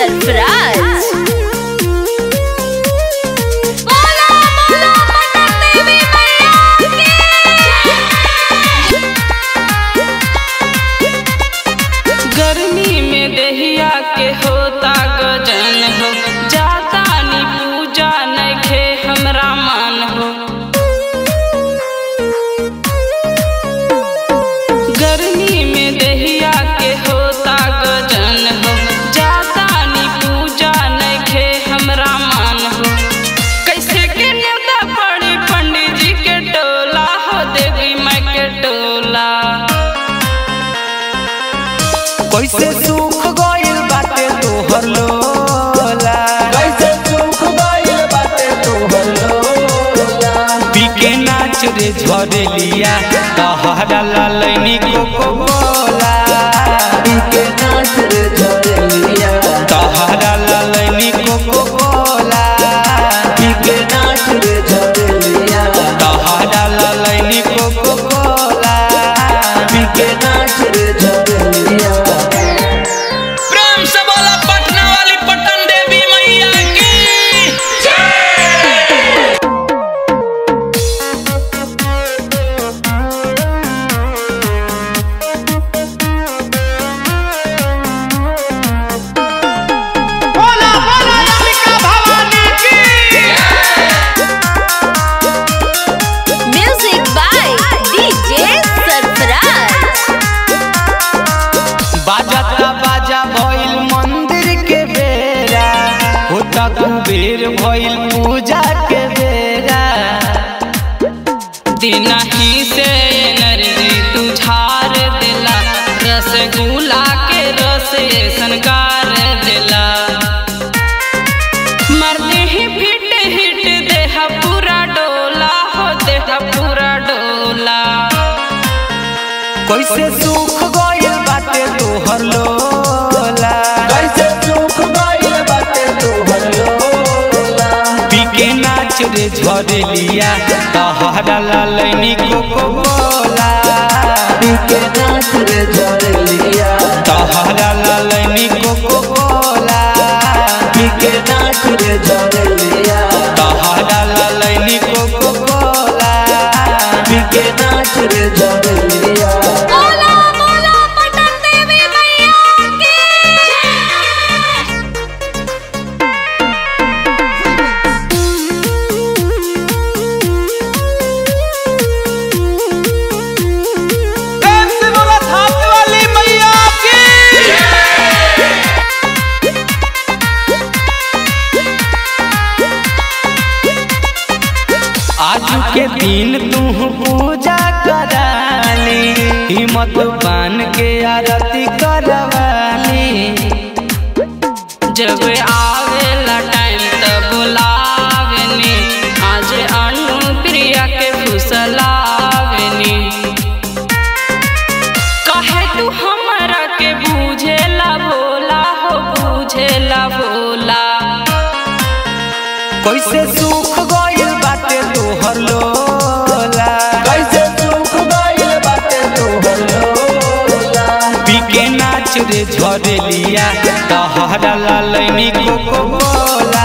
सरफराज। बोला बोला पटन देवी मैया की। गर्मी में दहिया के होता गजन हो, जाता नी पूजा नखे हमरा मान हो। गर्मी में दहिया के होता गजन हो, जाता नी पूजा नखे हमरा मान हो। कैसे के न्योता पड़ी पंडित जी के टोला हो, देवी माई के टोला। कैसे सुख गइल बाटे तोहर लोला, कैसे सुख गइल बाटे तोहर लोला। पी के नाच रे झरेलिया तहरा ललैनी कोको कोला। पी के नाच रे झरेलिया तहरा ललैनी कोको कोला। पी के नाच रे झरेलिया तहरा ललैनी कोको कोला। पी के नाच रे झरेलिया। प्रेम से बोला पटना वाली पटन देवी मैया की। बोला बोला अंबिका भवानी की। Music by DJ Sarfaraz. बाजता बाजा भइल मंदिर के बेरा, होता कुबेर भइल पूजा के बेरा। दिनही से एनर्जी तू झार देला, रसगुल्ला के रस सनकार देला। मरते ही फिट हिट देहा पूरा डोला हो, देहा पूरा डोला। कैसे सुख गइल बाटे तोहर लोला, कैसे सुख गइल बाटे तोहर लोला। पी के नाच रे झरेलिया तहरा ललैनी कोको कोला। पी के नाच रे झरेलिया तहरा ललैनी कोको कोला। पी के नाच रे झरेलिया तहरा ललैनी कोको कोला। पी के नाच रे झरेलिया। बोला बोला पटन देवी मैया की। प्रेम से बोला थाप वाली मैया की। आज के दिन तू पूजा कराली, हिम्मत बान के आरती करवाली। जब आवेला टाइम तब बुलावेनी, आज अनु प्रिया के फुसलावेनी। कहे तू हमरा के बूझेला भोला हो, बूझेला भोला। कैसे सुख गइल बाटे तोहर लोला, कैसे सुख गइल बाटे तोहर लोला। पी के नाच रे झरेलिया तहरा ललैनी कोको कोला।